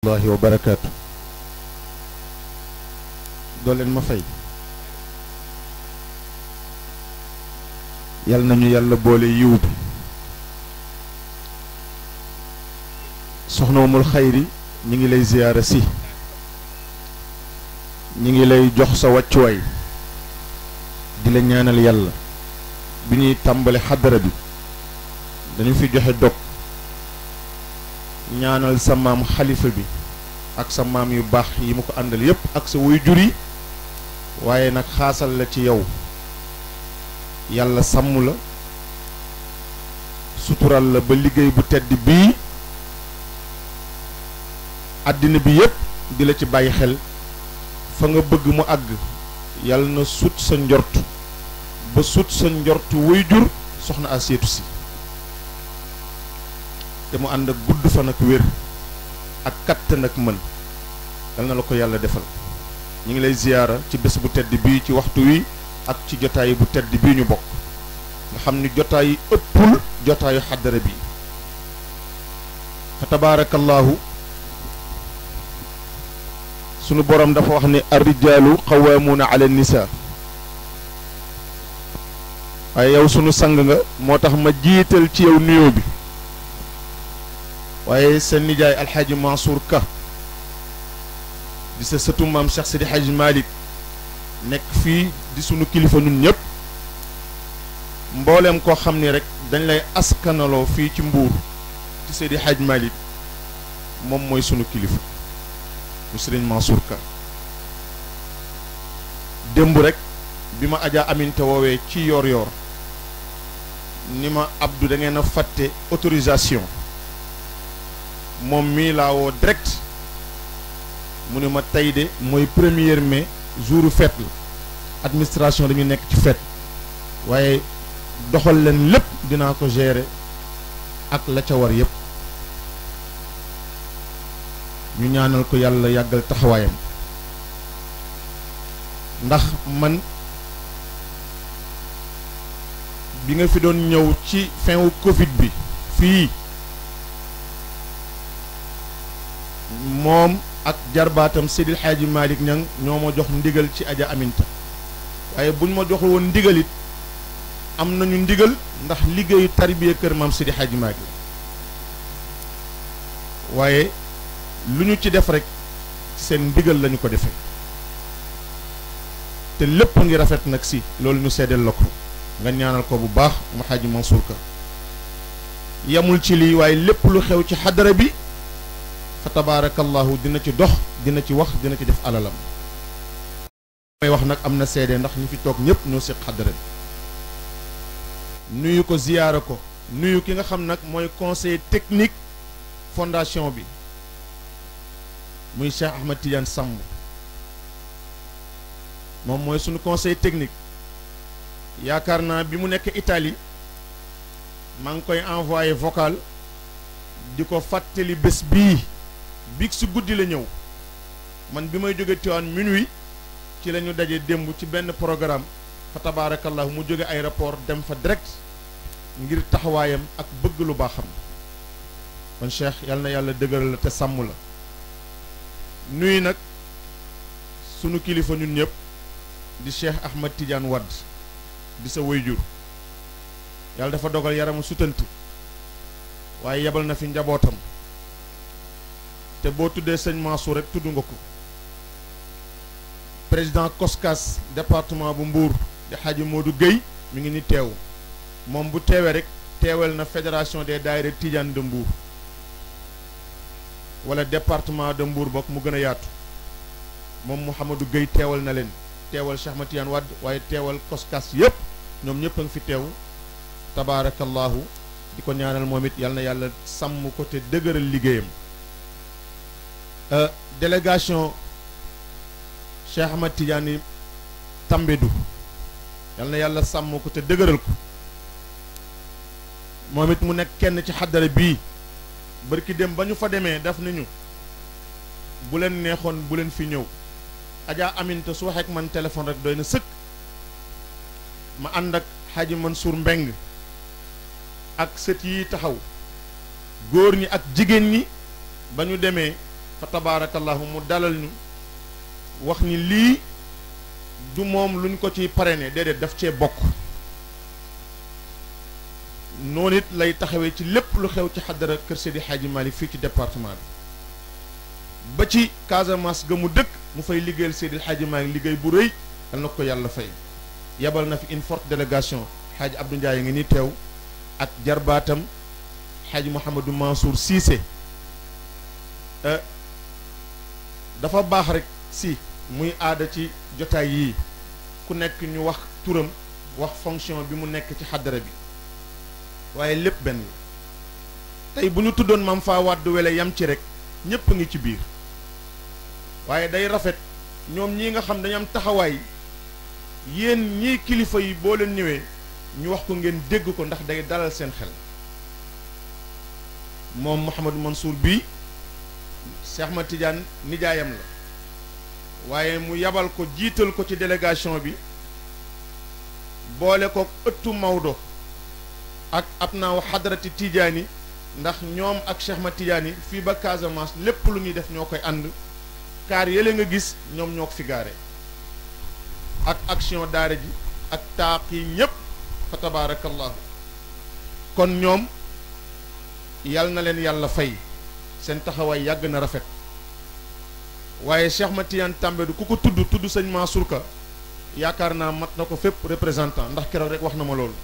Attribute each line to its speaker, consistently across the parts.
Speaker 1: Allahi wa barakaatu. doo leen ma fay. yal nañu yàlla boole yiw bi. soxna Umul Xayri ñi ngi lay ziyaara si. ñi ngi lay jox sa wàccuwaay. di la ñaanal yàlla. bi ñuy tàmbali xadara bi. dañu fi joxe dog. ñaanal sa maam xalifa bi. ak sa maam yu baax yi mu ko àndal yépp ak sa wuy jur yi. waaye nag xaasal la ci yow. yàlla sàmm la. sutural la ba liggéey bu tedd bii. àddina bi yépp di la ci bàyyi xel. fa nga bëgg mu àgg. yàlla na sut sa njort. ba sut sa njort wuy jur soxna Asiyatu Si. te mu ànd ak gudd fan ak wér. ak kattan ak mën. yal na la ko yàlla defal. ñu ngi lay ziyaara ci bés bu tedd bii ci waxtu wi ak ci jotaay bu tedd bii ñu bokk. nga xam ni jotaay yi ëppul jotaayu xaddara bi. fa tabaarakallaahu sunu borom dafa wax ni ar-rijaalu qawwaamuuna ala nisaa. waaye yow sunu sang nga moo tax ma jiital ci yow nuyoo bi. waaye sa nijaay alxaaji Mansour Ka di sa sëtu maam Cheikh Sidi Hadj Malick nekk fii di sunu kilifa ñun ñëpp. mbooleem koo xam ni rek dañ lay askanaloo fii ci Mbuur ci Sidi Hadj Malick moom mooy sunu kilifa mu Sëriñ Mansour Ka. démb rek bi ma Adja Aminte woowee ci yoor ni ma Abdou da ngeen a fàtte autorisation. moom mii laa woo direct mu ne ma tey de mooy 1er mai jouru fête la administration dañu nekk ci fête waaye doxal leen lépp dinaa ko gérer ak la ca war yépp. ñu ñaanal ko yàlla yàggal taxawaayam ndax man bi nga fi doon ñëw ci fin wu Covid bi fii moom ak jarbaatam Seydil Hadji Malick Niang ñoo ma jox ndigal ci Adja Aminta. waaye buñ ma joxul woon ndigalit am nañu ndigal ndax liggéeyu tarbiya kër maam Seydi Hadji Malick waaye lu ñu ci def rek seen ndigal lañu ko defee te lépp ngi rafet nag si loolu ñu seddeel la ko nga ñaanal ko bu baax mu Hadji Mansour Ka. yamul ci lii waaye lépp lu xew ci xadara bi fa tabaarakallahu dina ci dox dina ci wax dina ci def alalam. may wax nag am na seede ndax ñi fi toog ñëpp ñoo séq xadara bi. nuyu ko ziyaara ko nuyu ki nga xam nag mooy conseil technique fondation bi muy Cheikh Ahmed Tidiane Samb. moom mooy sunu conseil technique. yaakaar naa bi mu nekk Italie maa ngi koy envoyé vocal di ko fàttali bés bii biig si guddi la ñëw man bi may jóge Tivaouane minuit ci la ñu daje démb ci benn programme fa tabaarakallahu mu jóge aéroport dem fa direct ngir taxawaayam ak bëgg lu baaxam. kon Cheikh yal na yàlla dëgëral la te sàmm la. nuyu nag sunu kilifa ñun ñëpp di Cheikh Ahmed Tidiane Wade di sa waajur yàlla dafa dogal yaramu sutant waaye yebal na fi njabootam te boo tuddee sëñ Mansour rek tudd nga ko. président COSCAS département bu Mbour di Hadji Modou Guèye mi ngi ni teew moom bu teewee rek teewal na fédération des daayira Tidiane de Mbour wala département de Mbour bokk mu gën a yaatu moom Mouhamadou Guèye teewal na leen teewal Cheikh Ahmed Tidiane Wade waaye teewal COSCAS yépp ñoom ñëpp a ngi fi teew tabaarakallahu di ko ñaanal moom it yal na yàlla sàmm ko te dëgëral liggéeyam. délégation Cheikh Ahmed Tidiane Tambédou yal na yàlla sàmm ko te dëgëral ko moom it mu nekk kenn ci xaddara bii barki dem ba ñu fa demee daf nañu bu leen neexoon bu leen fi ñëw Adja Aminta su waxee ak man téléphone rek doy na sëkk ma ànd ak Hadji Mansour Mbeng ak sët yi taxaw góor ñi ak jigéen ñi ba ñu demee fa tabaarakallahu mu dalal ñu wax ni lii du moom luñ ko ci parrainé déedéet daf cee bokk noonu it lay taxawee ci lépp lu xew ci xaddara kër Seydi Hadji Malick fii ci département bi ba ci Casamance ga mu dëkk mu fay liggéeyal Seydi Hadji Malick liggéey bu rëy dal na ko yàlla fay yabal na fi une forte délégation Hadji Abdou Ndiaye ngi ni teew ak jarbaatam Hadji Mouhamadou Mansour Cissé dafa baax rek si muy aada ci jotaay yii ku nekk ñu wax turam wax fonction bi mu nekk ci xaddara bi waaye lépp benn la tey bu ñu tuddoon Mame Fawade Wele yam ci rek ñépp ngi ci biir waaye day rafet ñoom ñii nga xam dañu am taxawaay yéen ñii kilifa yi boo leen ñëwee ñu wax ko ngeen dégg ko ndax day dalal seen xel moom Mouhamadou Mansour bii Cheikh Ahmad Tidiane nijaayam la waaye mu yabal ko jiital ko ci délégation bi boole ko ëttu Maodo ak ab naaw xadarati Tidiane ndax ñoom ak Cheikh Ahmad Tidiane fii ba Casamance lépp lu ñuy def ñoo koy ànd kaar yële nga gis ñoom ñoo ko fi gaare ak action daara ji ak taaq yi ñépp fa tabaarakallahu kon ñoom yal na leen yàlla fay seen taxawaay yàgg na rafet waaye Cheikh Ahmad Tidiane Tambédou ku ko tudd sëñ Mansour Ka yaakaar naa mat na ko fépp représentant ndax keroog rek wax na ma loolu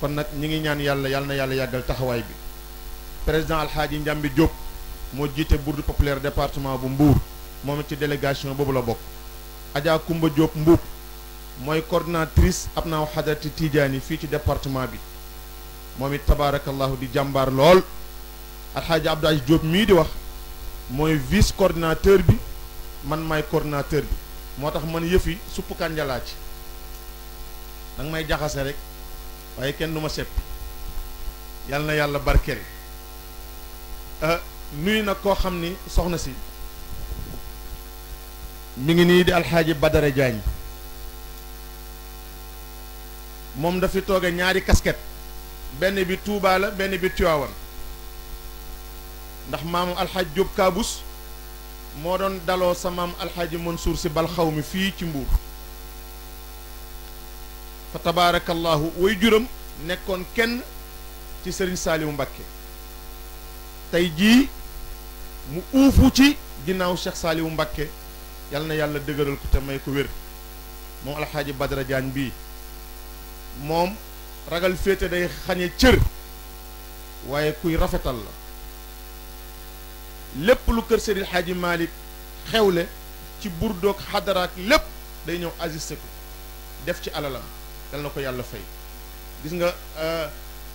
Speaker 1: kon nag ñi ngi ñaan yàlla yal na yàlla yàggal taxawaay bi président Alxaaji Njambi Diop moo jiite bourde populaire département bu Mbour moom it ci délégation boobu la bokk Adja Kumba Diop Mbuub mooy coordinatrice ab naaw xadarati Tidiane fii ci département bi moom it tabaarakallahu di jàmbaar lool Alxaaji Abdou Aziz Diop mii di wax mooy vice coordinateur bi man maay coordinateur bi moo tax man yëf yi suppu kànjalaa ci danga may jaxase rek waaye kenn du ma seppi yal na yàlla barkeel nuyu nag koo xam ni soxna si mi ngi nii di Alxaaji Badara Diagne moom dafi tooge ñaari casquette benn bi Touba la benn bi Tiwaawan ndax maamam Alxaaji Diop Kaabus moo doon daloo sa maam Alxaaji Mansour si bal xaw mi fii ci Mbuur fa tabaarakallahu way juram nekkoon kenn ci Serigne Saliou Mbacké tey jii mu uufu ci ginnaaw Cheikh Saliou Mbacké yal na yàlla dëgëral ko te may ko wér moom Alxaaji Badara Diagne bii moom ragal féete day xañe cër waaye kuy rafetal la lépp lu kër Seydil Hadji Malick xewle ci burdoog xadaraak lépp day ñëw assisté ko def ci alalam dal na ko yàlla fay gis nga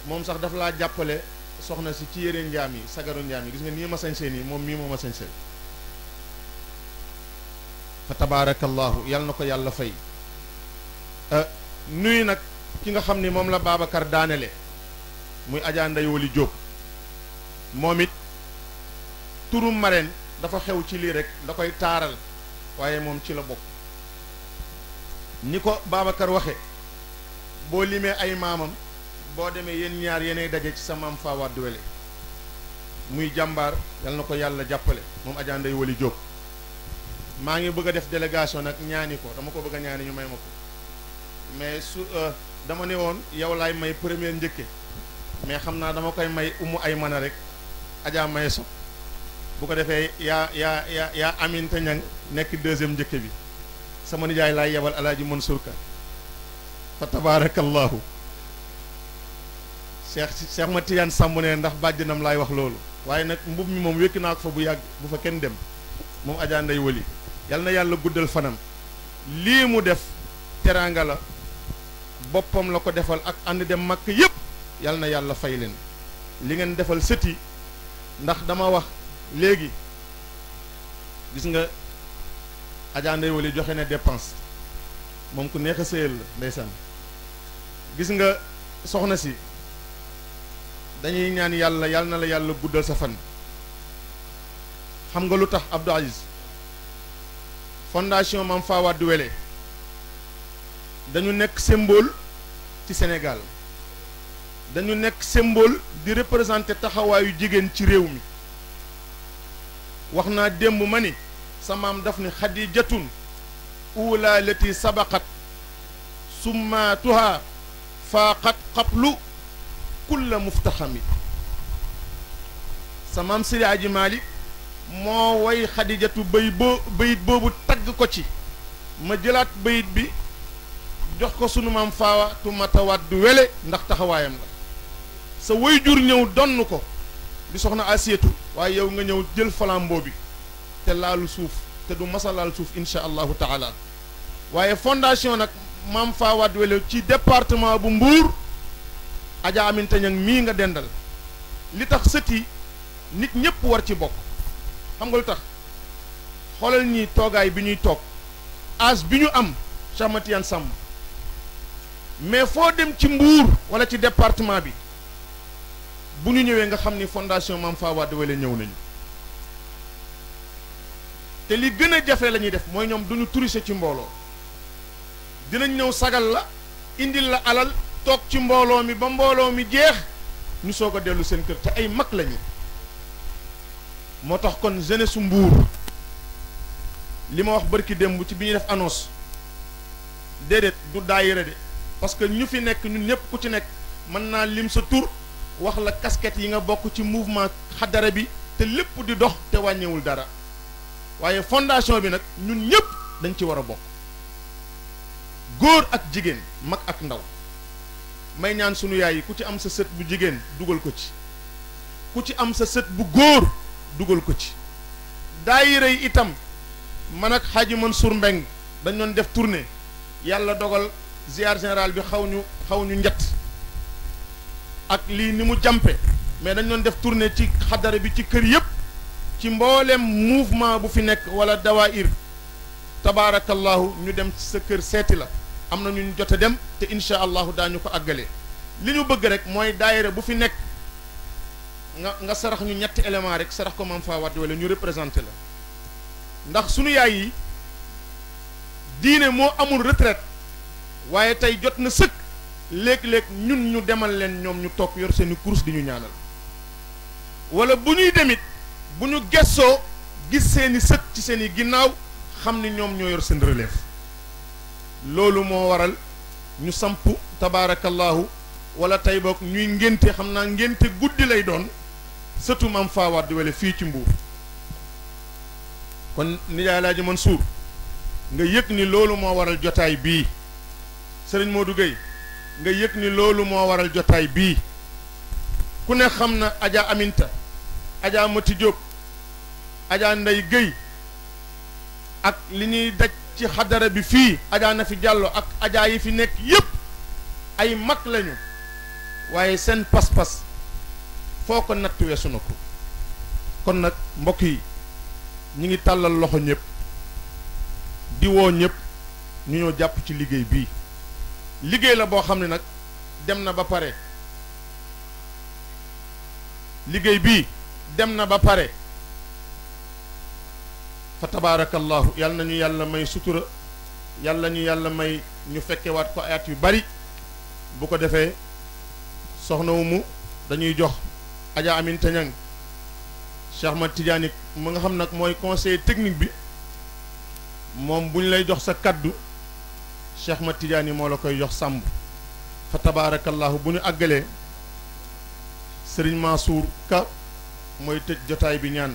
Speaker 1: moom sax daf laa jàppale soxna si ci yére njaam yi sagaru njaam yi gis nga nii ma sañsee nii moom mii moo ma sañsee fa tabaarakallahu yal na ko yàlla fay nuyu nag ki nga xam ni moom la Babacar daanele muy Adja Ndeye Wali Diop moom it turu marraine dafa xew ci lii rek da koy taaral waaye moom ci la bokk ni ko Babacar waxe boo limee ay maamam boo demee yéen ñaar yéenay daje ci sa maam Fawade Wele muy jàmbaar yal na ko yàlla jàppale moom Adja Ndeye Wali Diop maa ngi bëgg a def délégation nag ñaani ko dama ko bëgg a ñaani ñu may ma ko mais su dama ne woon yow laay may première njëkke mais xam naa dama koy may umu ay mana rek Adja may so bu ko defee yaa Aminta Ñang nekk deuxième njëkke bi sama nijaay laay yebal Alaaji Mansour Ka fa tabaarakallahu Cheikh ma Tidiane Samb ne ndax bàjjanam laay wax loolu waaye nag mbub mi moom wékki naa ko fa bu yàgg bu fa kenn dem moom Adja Ndeye Wali yal na yàlla guddal fanam lii mu def teraanga la boppam la ko defal ak ànd dem màkk yépp yal na yàlla fay leen li ngeen defal sëti ndax dama wax léegi gis nga Adja Ndeye Wali joxe na dépense moom ku neex a sëyal la ndeysaan gis nga soxna si dañuy ñaan yàlla yal na la yàlla guddal sa fan xam nga lu tax Abdou Aziz fondation Mame Fawade Wele dañu nekk symbole ci Sénégal dañu nekk symbole di représenter taxawaayu jigéen ci réew mi wax naa démb ma ni sa maam daf ni xadijatun ula lati sabaqat summaatuha faaqat qablu kulla muftaxami sa maam Seydi Aji Maalik moo way xadijatu bayit boobu tagg ko ci ma jëlaat bayit bi jox ko sunu maam Faatu Mata Waddu Wele ndax taxawaayam la sa way jur ñëw donn ko di soxna Asiyatu waaye yow nga ñëw jël flambeau bi te laalu suuf te du masa laal suuf insha allahu taala waaye fondation nag maam Faatu Waddu Wele ci département bu Mbuur Adja Aminta Ñang mii nga dendal li tax sët yi nit ñëpp war ci bokk xam nga lu tax xoolal ñi toogaay bi ñuy toog âge bi ñu am Cheikh Matiyaan Samb mais foo dem ci Mbuur wala ci département bi bu ñu ñëwee nga xam ni fondation Mame Faty Wade Wele ñëw nañu te li gën a jafe la ñuy def mooy ñoom duñu touriste ci mbooloo dinañ ñëw sagal la indil la alal toog ci mbooloo mi ba mbooloo mi jeex ñu soog a dellu seen kër te ay mag lañu moo tax kon jeunesse su Mbuur li ma wax bërki démb ci bi ñuy def annonce déedéet du daayira de parce que ñu fi nekk ñun ñëpp ku ci nekk mën naa lim sa tur wax la casquette yi nga bokk ci mouvement xadara bi te lépp di dox te wàññewul dara waaye fondation bi nag ñun ñëpp dañ ci war a bokk góor ak jigéen mag ak ndaw may ñaan sunu yaay yi ku ci am sa sët bu jigéen dugal ko ci ku ci am sa sët bu góor dugal ko ci daayira yi itam man ak Xaaji Mansour Mbeng dañ doon def tournée yàlla dogal ziar général bi xaw ñu njett ak lii ni mu jàmpe mais dañ doon def tournée ci xadara bi ci kër yëpp ci mboolem mouvement bu fi nekk wala dawaayir tabaarakallahu ñu dem ci sa kër seeti la am na ñu jot a dem te incha allahu daañu ko àggale li ñu bëgg rek mooy daayira bu fi nekk nga sarax ñu ñetti élément rek sarax ko Mame Faty Wade Wele ñu représenté la ndax sunu yaay yi diine moo amul retraite waaye tey jot na sëkk léeg-léeg ñun ñu demal leen ñoom ñu toog yor seeni course di ñu ñaanal wala bu ñuy demit bu ñu gessoo gis seeni sët ci seeni ginnaaw xam ni ñoom ñoo yor seen relève loolu moo waral ñu samp tabaarakallahu wala tey boog ñuy ngénte xam naa ngénte guddi lay doon sëtu Mame Faty Wade Wele fii ci Mbuur kon nijaay Alaaji Mansour nga yëg ni loolu moo waral jotaay bii Sëriñ Modou Gueye nga yëg ni loolu moo waral jotaay bii ku ne xam na Adja Aminta Adja Mati Diop Adja Ndey Gueye ak li ñuy daj ci xadara bi fii Adja Nafi Diallo ak Adja yi fi nekk yépp ay mag lañu waaye seen pas-pas foo ko natt weesu na ko kon nag mbokk yi ñi ngi tàllal loxo ñëpp di woo ñëpp ñu ñoo jàpp ci liggéey bii liggéey la boo xam ne nag dem na ba pare liggéey bii dem na ba pare fa tabaarakallahu yàlla nañu yàlla may sutura yàlla ñu yàlla may ñu fekkewaat ko ayat yu bari bu ko defee soxna Umu dañuy jox Adja Aminta Ñang Cheikh Ahmad Tidiane mu nga xam nag mooy conseiller technique bi moom bu ñu lay jox sa kaddu Cheikh Ahmad Tidiane moo la koy jox sàmb fa tabaarakallahu bu ñu àggalee Serigne Mansour Ka mooy tëj jotaay bi ñaan